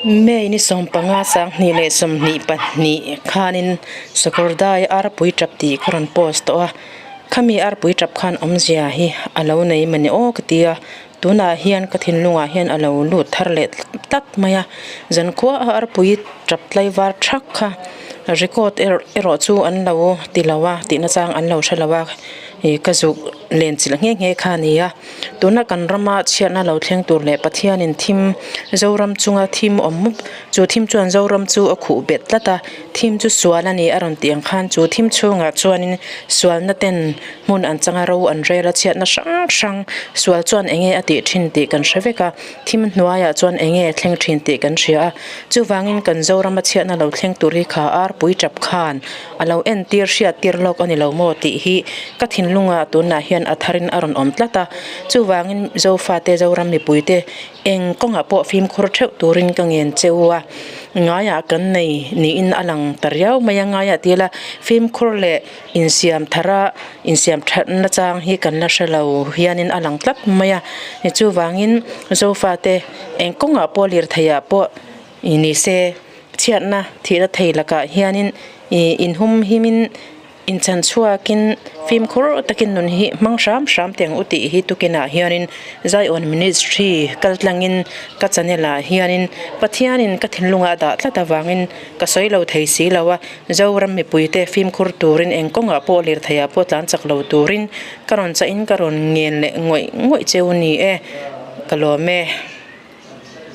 May ni 15 2022 khanin Sakawrdai arpui tap tih ka rawn post tawh a, khami arpui tap khan awmzia hi a lo nei mani aw ka ti a, tunah hian ka thinlungah hian a lo lut thar leh tlat mai a, zankhua a arpui tap tlaivar thak kha record erawh chu an lo ti lo a tihna chang an lo hre lo a, ih ka zuk len chilh nghe nghe kha a ni a. Tuna kan rama chhiatna lo thleng tur leh Pathianin thim Zoram chunga thim awm mup chu thim chuan Zoram chu a khuh bet tlat a, thim chu sual a ni a rawn tih ang khan chu thim chhungah chuanin sualna ten hmun an changa ro an rel a chhiatna hrang hrang sual chuan eng nge a tih thin tih kan hre vek a, thim hnuaiah chuan eng nge thleng thin tih kan hria a, chuvangin kan Zorama chhiatna lo thleng tur hi kha arpui tap khan A lo entir hriat tir lawk a ni lo maw tih hi ka thinlunga tunah hian a tharin a rawn awm tlat a. Chuvangin Zofate Zoram mipuite eng kawngah pawh fimkhur theuh turin ka ngen che u a. Ngaiah kan nei niin a lang ta riau mai a, ngaiah ti ila fimkhur leh insiam thara insiam thatna chang hi kan la hre lo hianin a lang tlat mai a. Chuvangin Zofate eng kawngah pawh lirtheiah pawh ni se. Chhiatna thihna thei lakah hianin ih inhum himin inchan chhuakin fimkhur takin nun hi hmang hram hram teh ang u tih hi tukinah hianin Zion Ministry kal tlangin ka channel ah hianin Pathianin ka thinlungah a dah tlat avangin ka sawi lo thei si lo a, Zoram mipuite fimkhur turin eng kawngah pawh lirtheiah pawh tlan chak lo turin ka rawn chahin ka rawn ngen leh ngawih ngawih cheu ni e, ka lawm e.